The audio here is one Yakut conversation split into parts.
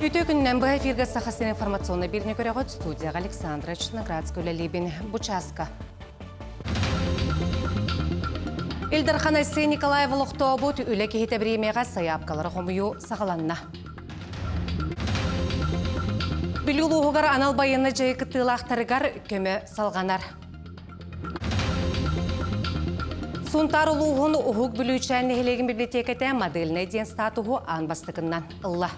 Үтүө күнүнэн быһа эфиргэ Саха сирин информационнай биэриини көрөҕүт студияҕа Александра Черноградская үлэлиибин. Бу чааска. Ил Дархан Айсен Николаев олохтообут үлэ киһитэ бириэмэҕэ сайаапкалары хомуйуу саҕаланна. Бүлүү улууһугар анал байыаннай дьайыы кыттыылаахтарыгар көмө салҕанар. Сунтаар улууһун Уһук Бүлүүчээн нэһилиэгин библиотеката модельнай диэн статуһу аан бастакыннан ылла.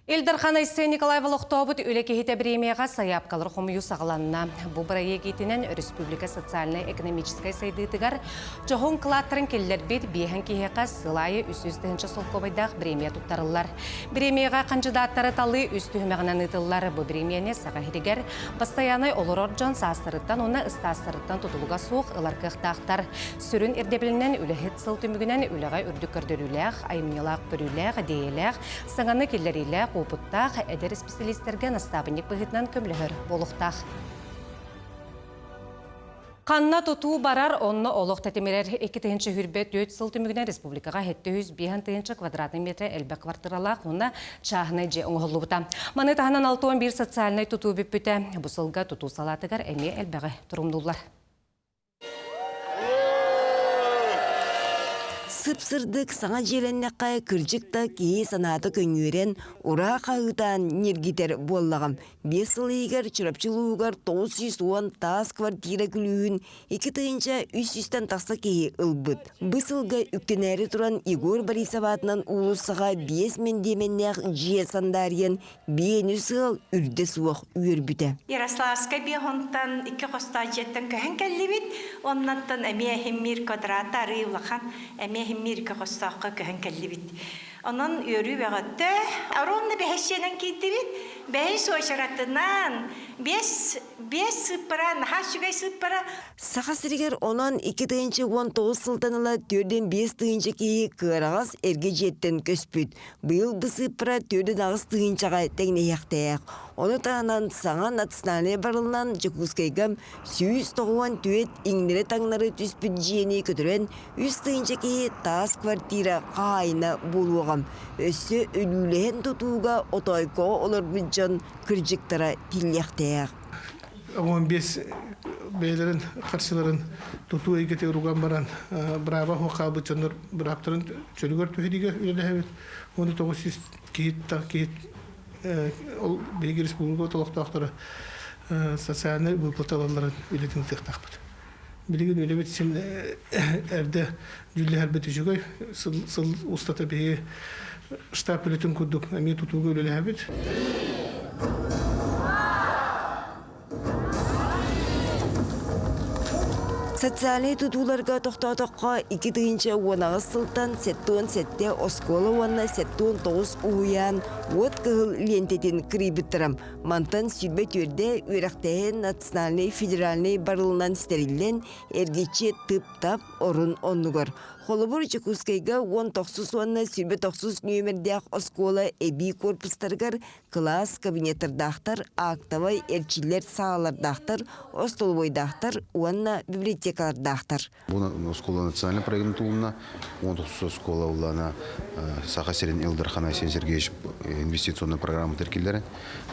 Ил Дархан Айсен Николаев олохтообут үлэ киһитэ бириэмийэҕэ сайаапкалары хомуйуу саҕаланна. Бу бырайыак иитинэн өрөспүүбүлүкэ социальнай-экономическай сайдыытыгар дьоһун кылааттарын киллэрбит биэһэн киһиэхэ сыл аайы 300 тыһыынча солкуобайдаах бириэмийэ туттарыллар. Бириэмийэҕэ хандьыдааттары талыы үс түһүмэҕинэн ыытыллар. Бу бириэмийэни Саха сиригэр бастайаанай олорор дьон саастарыттан уонна ыстаастарыттан тутулуга суох ылар кыахтаахтар. Сүрүн ирдэбилинэн үлэһит сыл түмүгүнэн үлэҕэ үрдүк көрдөрүүлээх, айымньылаах көрүүлээх, идиэйэлээх, саҥаны киллэриилээх, уопуттаах эдэр исписэлиистэргэ настаабынньык быһыытынан көмөлөһөр буолуохтаах. Ханна тутуу барар, онно олох тэтимирэр. 2024 сыл түмүгүнэн республикаҕа 705 тыһыынча квадратный метр элбэх квартиралаах уонна чааһынай дьиэ оҥоһуллубута. Маны таһынан 61 социальнай тутуу бүппүтэ. Бу сылга тутуу салаатыгар эмиэ элбэҕи турумнуллар. Сып-сырдык саҥа дьиэлэннэххэ кырдьык да киһи санаата көнньүөрэн, ураа хаһыытаан ньиргитэр буоллаҕым. Биэс сыл иһигэр Чурапчы улууһугар 910 таас квартира күлүүһүн 2300-тэн тахса киһи ылбыт. Бу сылга үктэнээри туран Егор Борисов аатынан уулуссаҕа биэс мэндиэмэннээх дьиэ сандаарыйан биэни сыал үрдэ суох үөрбүтэ. Ярославскай биэһонтан икки хостоох дьиэттэн көһөн кэллибит. Оннуттан эмиэ иһиммиир квадрата арыый улахан, эмиэ иһиммиир икки хостооххо көһөн кэллибит. Онон үөрүү бөҕөттө. Ровно бэһэсчиэнэн киирдибит. Бэһис уочаратынан биэс биэс сыыппара, наһаа үчүгэй сыыппара. Саха сиригэр онон 2019 сылтан ыла 4-5 тыһыынча киһи кыараҕас эргэ дьиэттэн көспүт. Быйыл бу сыыппара 4-8 тыһыынчаҕа тэҥнэһиэхтээх. Ону таһынан саҥа национальнай барылынан Дьокуускайга 194 иҥнэри-таҥнары түспүт дьиэни көтүрэн үс тыһыынча киһи таас квартира хаһаайына буолуоҕа. Өссө өлүүлэһэн тутууга отоойкоҕо олорбут дьон кырдьыктара тиллиэхтээх. 15 бэйэлэрин харчыларын тутуу эйгэтигэр уган баран бырааба суох хаалбыт дьоннор бырааптарын чөлүгэр түһэриигэ үлэлэһэбит. Уонна 900 киһи киһи ол биһиги республика олохтоохторо социальнай выплата ылалларын үлэтин ыытыахтаахпыт. Билигин үлэбит син эрдэ дьүүллэһэрбит үчүгэй. Сыл устата биһиги штаб үлэтин курдук эмиэ тутууга үлэлэһэбит. Социальнай тутууларга тохтоотоххо, 2018 сылтан 77 оскуола уонна 79 уһуйаан уот кыһыл лиэнтэтин кырыйбыттара. Мантан сүүрбэ түөрдэ үөрэхтээһин национальнай федеральнай барылынан ситэриллэн, эргиччи тып-тап орун оннугар. Холобур, Дьокуускайга уон тохсус уонна сүүрбэ тохсус нүөмэрдээх оскуола эбии корпустарыгар кылаас кабинеттардаахтар, актовай эрчиллэр саалалардаахтар, остолобуойдаахтар уонна библиотекалардаахтар. Бу оскуола национальный проектын тулуна 19 оскуола улана Саха сирин Ил Дархан Айсен Сергеевич инвестиционный программа тиркиллэрин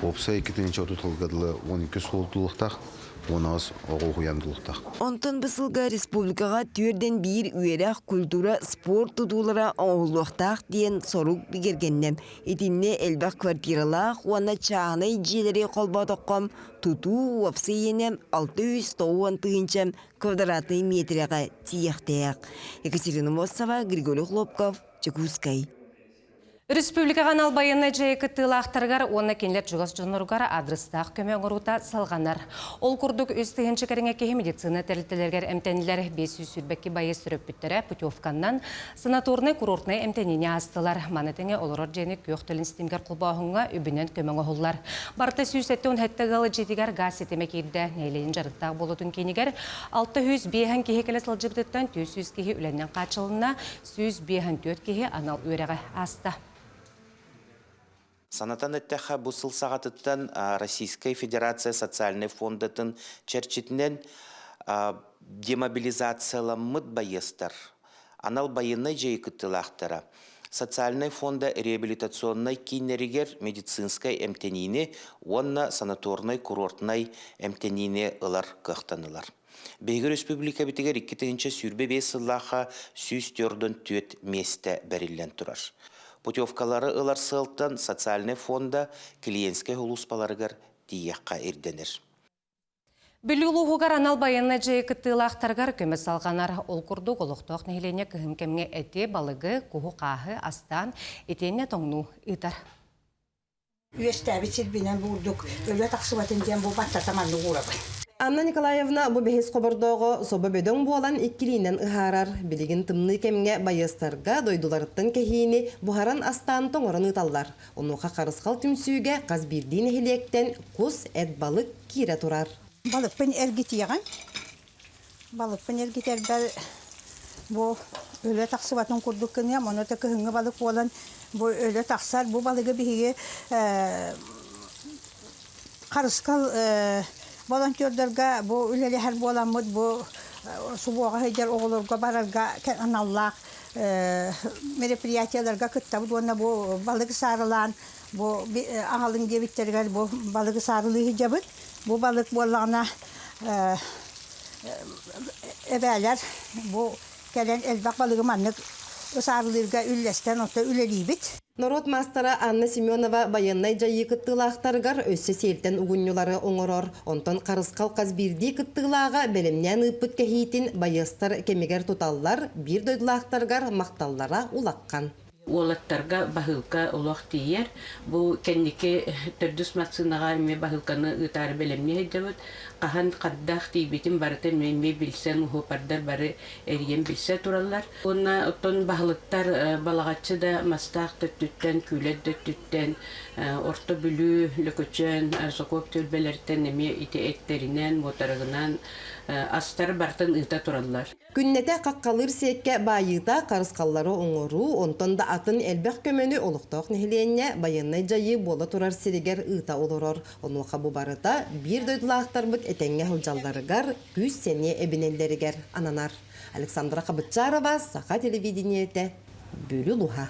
уопсай 2030 сылга дылы 12 суол тулуктаах 18 оҕо уһуйаан тулуктаах. Онтон бу сылга республикаҕа түөрдэн биир үөрэх, культура, спорт тутуулара оҥоһуллуохтаах диэн сорук бигэргэннэ. Итиннэ элбэх квартиралаах уонна чааһынай дьиэлэри холботоххо тутуу уопсай иэнэ 690 тыһыынча квадратнай миэтэрэҕэ тиийиэхтээх. Екатерина Мосова, Григорий Хлопков, Дьокуускай. Республикаҕа анал байыаннай дьайыы кыттыылаахтарыгар уонна кинилэр чугас дьонноругар адрестаах көмө оҥоруута салҕанар. Ол курдук 3 тыһыынча кэриҥэ киһи медицина тэрилтэлэригэр эмтэннилэр, 522 байыас төрөппүттэрэ путевканнан санаторнай-курортнай эмтэниини аастылар. Маны тэҥэ олорор дьиэни күөх төлөн ситимигэр холбооһуҥҥа үбүнэн көмө оҥоһуллар. Барыта 177 ыал дьиэтигэр гаас ситимэ киирдэ. Нэһилиэнньэ дьарыктаах буолуутун киинигэр 605 киһи кэлэ сылдьыбытыттан 400 киһи үлэннэн хааччылынна, 154 киһи анал үөрэҕи ааста. Санатан эттэххэ, бу сыл саҕатыттан Российскай Федерация социальнай фондатын чэрчитинэн демобилизацияламмыт байыастар, анал байыаннай дьайыы кыттыылаахтара. Социальнай фонда реабилитационнай кииннэригэр медицинскэй эмтэниини уонна санаторнай-курортнай эмтэниини ылар кыахтанылар. Биһиги республикабытыгар 2025 сыллаахха 144 миэстэ бэриллэн турар. Путевкалары ылар сыалтан социальнай фонда клиентскэй улууспаларыгар тиийиэххэ ирдэнэр. Бүлүү улууһугар анал байыаннай дьайыы кыттыылаахтарыгар көмө салҕанар. Ол курдук, олохтоох нэһилиэнньэ кыһын кэмҥэ эти, балыгы, куһу-хааһы астаан, итиэннэ тоҥнуу ыытар. Үөстээбит сирбинэн буурдук өлө тахсыбатын диэн бу баттата маннык уурабын. Анна Николаевна бу бэһис хобордооҕо собо бөдөҥ буолан иккилиинэн ыһаарар. Билигин тымныы кэмҥэ байыастарга дойдуларыттан кэһиини буһаран астаан тоҥорон ыыталлар. Онуоха Харысхал түмсүүгэ хас биирдии нэһилиэктэн кус, эт балык киирэ турар. Балыкпын эргитиэҕим. Балыкпын эргитэрбэр бу өлө тахсыбатын курдук гыныам, ону да кыһыҥҥы балык буолан бу өлө тахсар. Бу балыгы биһиги Харысхал волонтердарга бу үлэлэһэр буоламмыт бу субуоҕа сылдьар оҕолорго барарга аналлаах мероприятиеларга кыттабыт уонна бу балыгы саарылаан бу аҕалыҥ диэбиттэригэр бу балыгы саарылыы сылдьабыт. Бу балык буоллаҕына эбээлэр бу кэлэн элбэх балыгы маннык саарылыырга үллэстэн отто үлэлиибит. Норуот маастара Анна Семенова байыаннай дьайыы кыттыылаахтарыгар өссө сиэлтэн угунньулары оҥорор. Онтон Харысхал хас биирдии кыттыылааҕа бэлэмнээн ыыппыт кэһиитин байыастар кэмигэр туталлар, биир дойдулаахтарыгар махталлара улахан. Уолаттарга баһыылка олох тиийэр. Бу кэнники төрдүс массыынаҕа эмиэ баһыылканы ыытаары бэлэмнии сылдьабыт. Хаһан хайдах тиийбитин барытын эмиэ билсэн, уһуопардар бары эрийэн билсэ тураллар. Уонна оттон баһылыктар Балаҕаччы да Мастаах да өттүттэн, Күүлэт да өттүттэн, Орто Бүлүү, Лөкөчөөн, Аржаков түөлбэлэриттэн эмиэ ити эттэринэн, муотарыгынан астары барытын ыыта тураллар. Күннэтэ хаххалыыр сиэккэ баайыыта харысхаллары оҥоруу, онтон да атын элбэх көмөнү олохтоох нэһилиэнньэ байыаннай дьайыы буола турар сиригэр ыыта олорор. Онуоха бу барыта биир дойдулаахтарбыт этэҥҥэ сылдьалларыгар күүс-сэниэ эбинэллэригэр ананар. Александра Хабытчарова, Саха телевидениетэ, Бүлүү Луһа.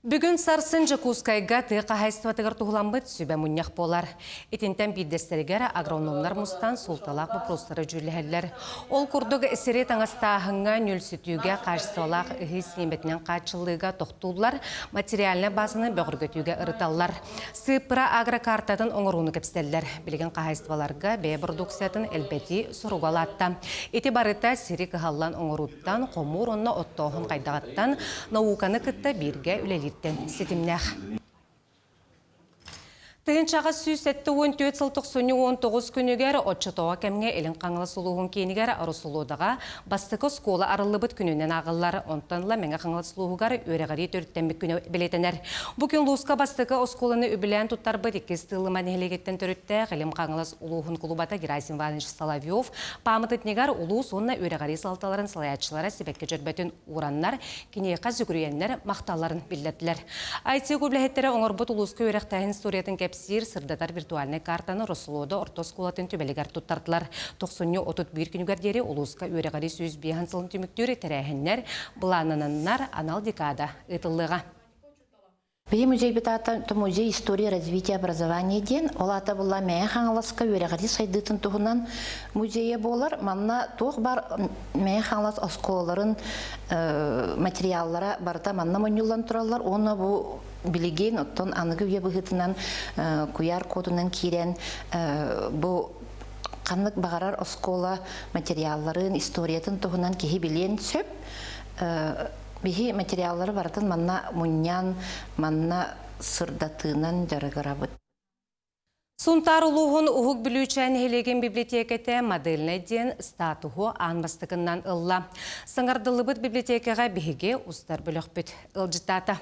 Бүгүн сарсын Дьокуускайга тыа хаһаайыстыбатыгар туһуламмыт сүбэ мунньах буолар. Итинтэн биирдэстэригэр агрономнар мустан суолталаах боппуруостары дьүүллэһэллэр. Ол курдук сири таҥастааһыҥҥа, нүөлсүтүүгэ, хаачыстыбалаах ыһыы сиэмэтинэн хааччыллыыга тохтууллар, материальнай баазаны бөҕөргөтүүгэ ырыталлар. Сыыппара агрокартатын оҥорууну кэпсэтэллэр. Билигин хаһаайыстыбаларга бэйэ продукциятын элбэтии соруга улаатта. Ити барыта сири кыһаллан оҥорууттан, хомуур уонна оттооһун хайдаҕыттан, науканы кытта бииргэ үлэлииртэн ситимнээх. Тыһыынчаҕа 174 сыл тохсунньу 19 күнүгэр оччотооҕу кэмҥэ Илин Хаҥалас улууһун киинигэр Росолодаҕа бастакы оскуола арыллыбыт күнүнэн ааҕыллар. Онтон ыла Мэҥэ Хаҥалас улууһугар үөрэҕирии төрүттэммит күнэ бэлиэтэнэр. Бу күн улууска бастакы оскуоланы үбүлээн туттарбыт иккис Тыыллыма нэһилиэгиттэн төрүттээх Илин Хаҥалас улууһун кулубата Герасим Иванович Соловьев пааматынньыгар улуус уонна үөрэҕирии салалталарын салайааччылара сибэкки дьөрбөтүн уураннар, киниэхэ сүгүрүйэннэр махталларын биллэрдилэр. IT үлэһиттэрэ оҥорбут улууска үөрэхтээһин историятын кэпсиир, сырдатар виртуальнай картаны Рослода орто оскуолатын түмэлигэр туттардылар. Тохсунньу 31 күнүгэр диэри улууска үөрэҕирии 105 сылын түмүктүүр тэрээһиннэр былааннананнар анал декада ыытыллыаҕа. Биһи музейбит аата Музей истории развития образования диэн, ол аата буолла Мэҥэ Хаҥаласка үөрэҕирии сайдыытын туһунан музейа буолар. Манна туох баар Мэҥэ Хаҥалас оскуолаларын материаллара барыта манна мунньуллан тураллар уонна бу билигин оттон аныгы үйэ быһыытынан куйаар кодунан киирэн бу ханнык баҕарар оскуола материалларын, историятын туһунан киһи билиэн сөп. Биһи материаллары барытын манна мунньан, манна сырдатыынан дьарыгырабыт. Сунтаар улууһун Уһук Бүлүүчээн нэһилиэгин библиотекэтэ модельнай диэн статуһу аан бастакыннан ылла. Саҥардыллыбыт библиотекаҕа биһиги устар бөлөхпүт ыалдьыттаата.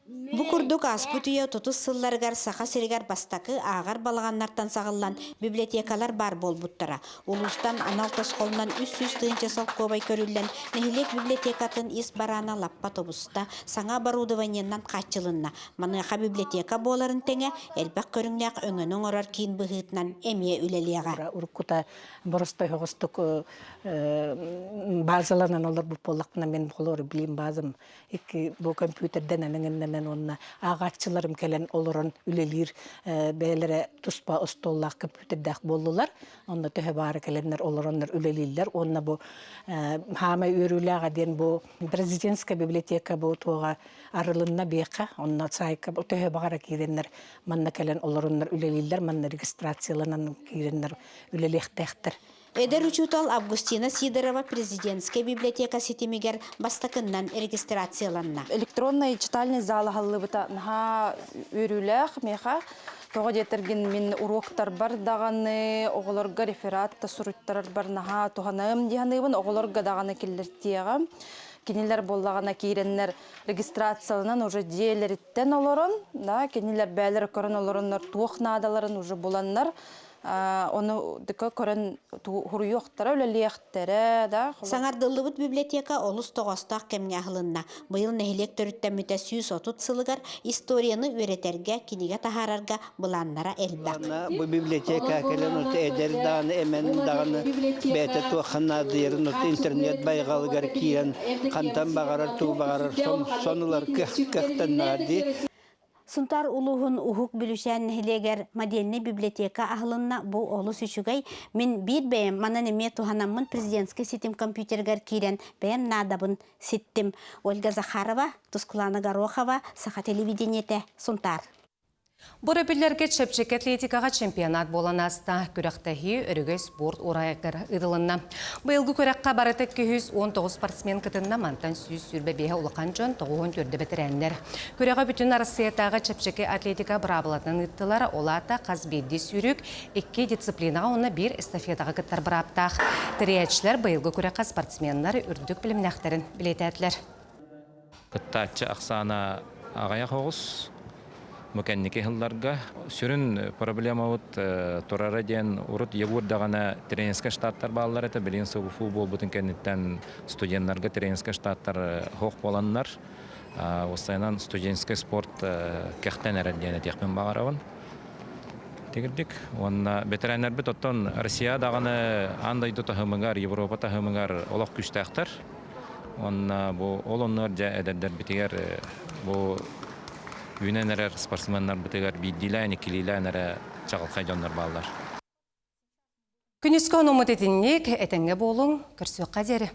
Бу курдук ааспыт үйэ отутус сылларыгар Саха сиригэр бастакы ааҕар балаҕаннартан саҕыллан библиотекалар баар буолбуттара. Улуустан анал тосхолунан 300 тыһыынча солкуобай көрүллэн, нэһилиэк библиотекатын ис бараана лаппа тобуста, саҥа оборудованиенан хааччылынна. Маныаха библиотека буоларын тэҥэ, элбэх көрүҥнээх өҥөнү оҥорор киин быһыытынан эмиэ үлэлиэҕэ. Уруккута боростой соҕустук базаланан олорбут буоллахпына, мин холуор билим базам икки бу компьютердэн эҥиннэнэн уонна ааҕааччыларым кэлэн олорон үлэлиир бэйэлэрэ туспа остуоллаах компьютердээх буоллулар. Онно төһө баары кэлэннэр олороннор үлэлииллэр. Уонна бу хаамай үөрүүлээҕэ диэн бу президентская библиотека бу туоҕа арылынна биэхэ. Онно саайка төһө баҕара киирэннэр манна кэлэн олороннор үлэлииллэр, манна регистрацияланан киирэннэр үлэлиэхтээхтэр. Эдэр учуутал Августина Сидорова президентскэй библиотека ситимигэр бастакыннан регистрацияланна. Электронный читальный зал аһыллыбыта наһаа үөрүүлээх миэхэ. Тоҕо диэтэргин мин уруоктарбар даҕаны оҕолорго реферат да суруйтарарбар наһаа туһаныам дии саныыбын. Оҕолорго даҕаны киллэртиэҕим. Кинилэр буоллаҕына киирэннэр регистрацияланан уже дьиэлэриттэн олорон, да, кинилэр бэйэлэрэ көрөн олороннор туох наадаларын уже буланнар Ону көрөн хуруйуохтара, үлэлиэхтэрэ да. Саҥардыллыбыт библиотека олус тоҕоостоох кэмҥэ аһылынна. Быйыл нэһилиэк төрүттэммитэ 130 сылыгар историяны үөрэтэргэ, кинигэ таһаарарга былааннара элбэх. Бу библиотека кэлэн эдэр даҕаны, эмэн даҕаны бэйэтэ туохха наадыйарын интернет байҕалыгар киирэн хантан баҕарар, тугу баҕарар сон ылар кыахтаннаҕа дии. Сунтаар улууһун Уһук Бүлүсээн нэһилиэгэр модельнай библиотека аһылынна. Бу олус үчүгэй. Мин биир бэйэм манан эмиэ туһанаммын президентскэй ситим компьютерыгар киирэн бэйэм наадабын ситтим. Ольга Захарова, Тускулана Горохова, Саха телевидениетэ, Сунтаар. Бу өрөбүллэргэ чэпчэки атлетикаҕа чемпионат буолан ааста. Күрэхтэһии Өрөгөй спорт ураайыгар ыытылынна. Быйылгы күрэххэ барыта 219 спортсмен кытынна, мантан 125 улахан дьон, 94 бэтэрээннэр. Күрэҕи бүтүн Арассыыйатааҕы чэпчэки атлетика быраабылатынан ыыттылар. Ол аата хас биирдии сүүрүк икки дисциплинаҕа уонна биир эстафетаҕа кыттар бырааптаах. Тэрийээччилэр быйылгы күрэххэ спортсменнар үрдүк билимнээхтэрин бэлиэтээтилэр. Кыттааччы ахсаана аҕыйах оҕус. Бу кэнники сылларга сүрүн проблемабыт турара диэн урут ЕГУР даҕаны тренерскэй штаттар бааллар этэ. Билигин СГФУ буолбутун кэнниттэн студеннарга тренерскэй штаттар суох буоланнар Уопсайынан студенческий спорт кэхтэн эрэр диэн этиэхпин баҕарабын. Тигирдик. Уонна бэтэрээннэрбит оттон Россия даҕаны аан дойду таһымыгар, Европа таһымыгар олох күүстээхтэр. Уонна бу ол оннугар дьэ эдэрдэрбитигэр бу үүнэн эрэр спортсменнарбытыгар биирдиилээн, иккилиилээн эрэ чаҕылхай дьоннор бааллар. Күнүскү онуммут итинник, этэҥҥэ буолуҥ, көрсүөххэ диэри.